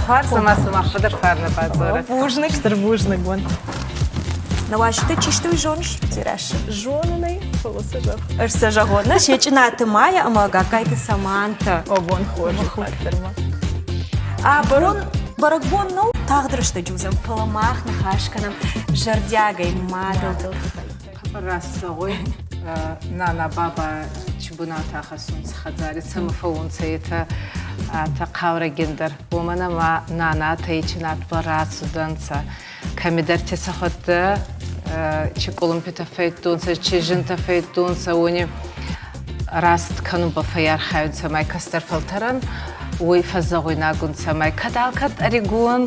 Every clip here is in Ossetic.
Хуарз ӕма сумах дӕр фарнӕ бадзорӕ. Бузныг. Стыр бузныг уын. Науазджытӕ чи сты, уый зоныс, Дзерассӕ? Зонын ӕй, фӕлӕ цы зӕгъ. Ӕз сӕ зӕгъон, нӕ Сечъынаты Майя ӕмӕ Гагкайты Самантӕ. О, бон хорз дарддӕр-ма. Абон бӕрӕгбон нӕу, тагъд рӕстӕджы уыдзӕн, фӕлӕ мах ныхас кӕнӕм зӕрдиагӕй мадӕлтыл тыххӕй. Хъӕбӕр раст зӕгъуй, нана баба чи бунат ахӕссунцӕ хӕдзари, цӕмӕ фӕуунцӕ етӕ атӕ хъаурӕгиндӕр, уомӕн ӕма нанатӕ ечи надбӕл рацудӕнцӕ. Кӕмидӕрти сӕхуӕдтӕ чи къулумпитӕ фӕйдтонцӕ, чи зинтӕ фӕйдтонцӕ, уони раст кӕнунбӕл фӕййархайунцӕ мӕ кӕстӕр фӕлтӕрӕн, уой фӕззӕгъуйнаг унцӕ мӕ кӕд алкӕд ӕригон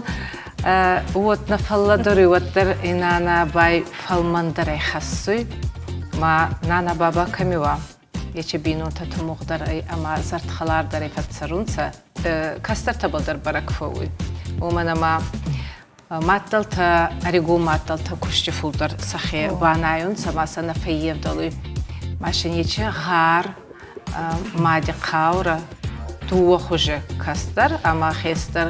уот нӕ фӕллӕдӕруй, уӕддӕр и нана бай фӕлмӕндӕрӕй хӕссуй. Ма нана баба кӕми уа, ечи бийнонтӕ тумугъдӕр ӕй ӕма зӕрдхӕлардӕрӕй фӕццӕрунцӕ, кӕстӕртӕбӕл дӕр бӕрӕг фӕууй. Уомӕн ӕма мадтӕлтӕ, ӕригон мадтӕлтӕ кусти фулдӕр сӕхе банайунцӕ ма сӕ нӕ фӕййевдӕлуй. Машинечи гъар мади хъаурӕ дууӕ хузи кӕстӕр ӕма хестӕр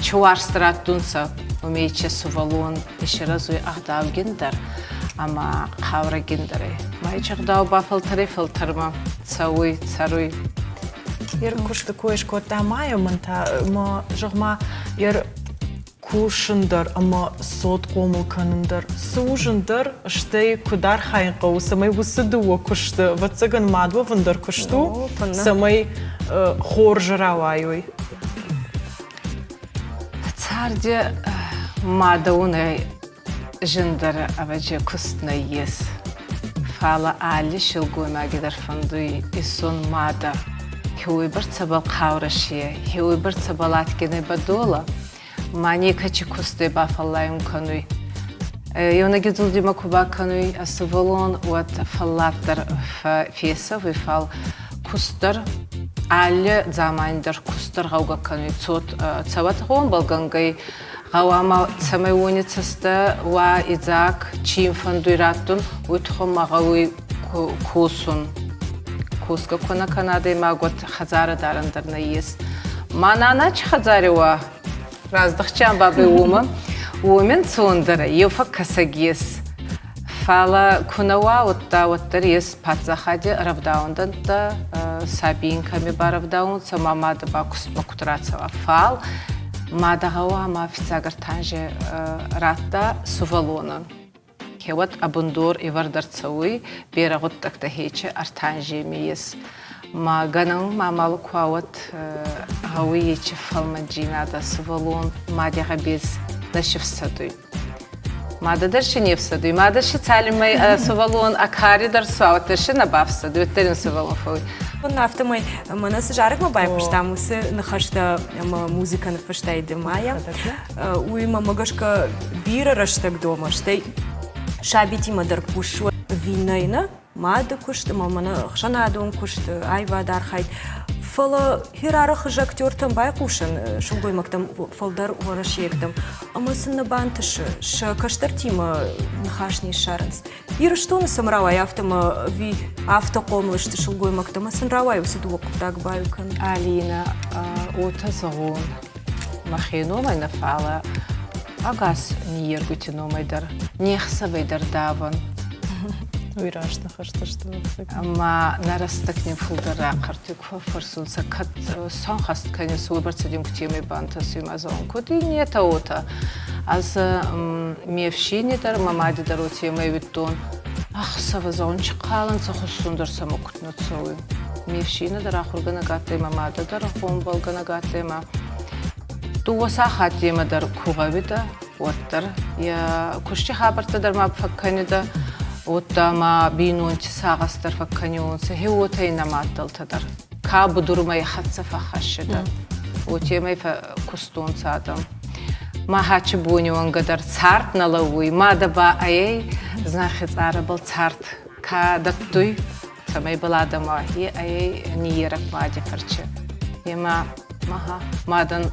чи уарзт раттунцӕ, уоми чи сувӕллон исирӕзуй ӕгъдаугиндӕр ӕма хъаурӕгиндӕрӕй. Ма ечи ӕгъдау ба фӕлтӕрӕй-фӕлтӕрмӕ цӕуй, цӕруй. Ер куысты кой скодта Майя мын та ма зӕгъ-ма, ер кусын дӕр ӕмӕ цот хъомыл кӕнын дӕр. Цы у зындӕр, стӕй куыд архайын хъӕуы, цӕмӕй уыцы дыууӕ куысты, ӕвӕццӕгӕн, мад уӕвын дӕр куыст у, цӕмӕй хорз рауайой? Царди мадӕуонӕй зындӕр ӕвӕджи куст нӕййес. Фалӕ алли силгоймаги дӕр фӕндуй исун мадӕ. Хеуйбӕрцӕбӕл хъаурӕ си, хеуйбӕрцӕбӕл адгинӕй бӕдолӕ, ма некӕчи кустӕй бафӕллайун кӕнуй. Еунӕги дзурдимӕ ку бакӕнуй ӕ сувӕллон, уӕд фӕллад дӕр фесӕвуй, фал куст дӕр алли дзамани дӕр куст дӕр гъӕугӕ кӕнуй. Цот цӕуӕт гъомбӕлгӕнгӕй гъӕуама цӕмӕй уони цӕстӕ уа идзаг, чи ин фӕндуй раттун, уой туххӕн ма гъӕуй косун. Косгӕ ку нӕ кӕна адӕймаг, уӕд хӕдзарӕ дарӕн дӕр нӕййес. Ма нана чи хӕдзари уа, раздӕхчиан бабӕй уомӕ, уомӕн цондӕр еу фӕккӕсӕг ес. Фӕлӕ ку нӕ уа, уӕдта уӕддӕр ес паддзахади рӕвдауӕндӕнттӕ, сабийин кӕми барӕвдаунцӕ, ма мадӕ ба кустмӕ куд рацӕуа. Фал мадӕ гъӕуама фиццаг ӕртанже радта сувӕллонӕн. Хеуӕт ӕ бундор ивӕрд ӕрцӕуй, берӕ гъуддӕгтӕ хечи ӕртанжеми ес. Ма гӕнӕн ма мал ку уӕд гъӕуй ечи фӕлмӕнджийнадӕ сувӕллон мади гъӕбес нӕ сифсӕдуй. Мадӕ дӕр си не фсӕдуй. Мадӕ си цалинмӕ сувӕллон ӕ кари дӕр суа, уӕддӕр си нӕ бафсӕдуй, уӕддӕр ин сувӕллон фӕууй. Афтӕмӕй мӕнӕ цы зарӕгмӕ байхъуыстам, уыцы ныхӕстӕ ӕмӕ музыкӕ ныффыстай ды, Майя. Уый мӕмӕ гӕсгӕ бирӕ рӕстӕг домы, стӕй сабитимӕ дӕр кусыс ӕви нӕ, мады куыст ӕмӕ мӕнӕ ӕхсӕнадон куыст, аивады архайд. Фӕлӕ хирарӕхы актертӕм байхъусын, сылгоймӕгтӕм фылдӕр уӕрӕсейӕгтӕм, ӕмӕ сын нӕ бантысы, сӕ кӕстӕртимӕ ныхас не ссарынц. Ирыстоны сӕм рауайы афтӕ ӕмӕ ӕви афтӕ хъомыл сты сылгоймӕгтӕ ӕмӕ сын рауайы уыцы дыууӕ хъуыддаг баиу кӕнын. Алинӕ, уотӕ зӕгъун, мӕхе номӕй нӕ, фалӕ ӕгас ниййергути номӕй дӕр не хсӕвӕй дӕр давӕн. Уый раст ныхӕстӕ сты. Ӕма нӕ рӕстӕг нин фулдӕр рахъӕртуй, ку фӕффӕрсунцӕ, кӕд сӕнхӕст кӕнис, уойбӕрцӕ дин кутемӕй бантӕсуй ма зӕгъун, куд иннетӕ уотӕ. Ӕз ме фсийни дӕр, мӕ мади дӕр уотемӕй уидтон. Ӕхсӕвӕ зӕгъун, чи хъалӕнцӕ хуссун дӕр сӕмӕ куд нӕ цӕуй. Ме фсийнӕ дӕр ахургӕнӕг адтӕй, мӕ мадӕ дӕр гъомбӕлгӕнӕг адтӕй ӕма дууӕ сахаттемӕ дӕр ку гъӕуидӕ, уӕддӕр йӕ кусти хабӕрттӕ дӕр ма фӕккӕнидӕ, уӕдта ма бийнонти сагъӕс дӕр фӕккӕниуонцӕ, хе уотӕ иннӕ маддӕлтӕ дӕр. Ка будурмӕ хӕццӕ фӕххӕссидӕ, уотемӕй кустонцӕ адӕм. Махачи бони уӕнгӕ дӕр цард нӕ лӕууй, мадӕ ба ӕй знахи цъарӕбӕл цард ка дӕттуй, цӕмӕй бал адӕм е ӕй ниййерӕг мади фӕрче. Ема маха мадӕн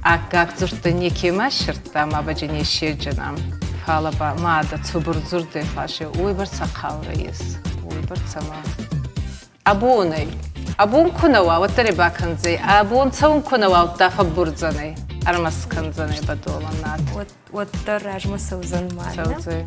аккаг дзурдтӕ некема ссирдта, ма баджи не ссерджынӕн. Фӕлӕ ба мадӕ цубур дзурдӕй фасе уойбӕрцӕ хъаурӕ ес, уойбӕрцӕ ма абонӕй. Абон ку нӕ уа, уӕддӕр ӕй бакӕндзӕй. Ӕ бон цӕун ку нӕ уа, удта фӕббурдзӕнӕй. Ӕрмӕст кӕндзӕнӕй бӕдолӕн над. Уӕддӕр размӕ цӕудзӕн ма. Цӕудзӕй.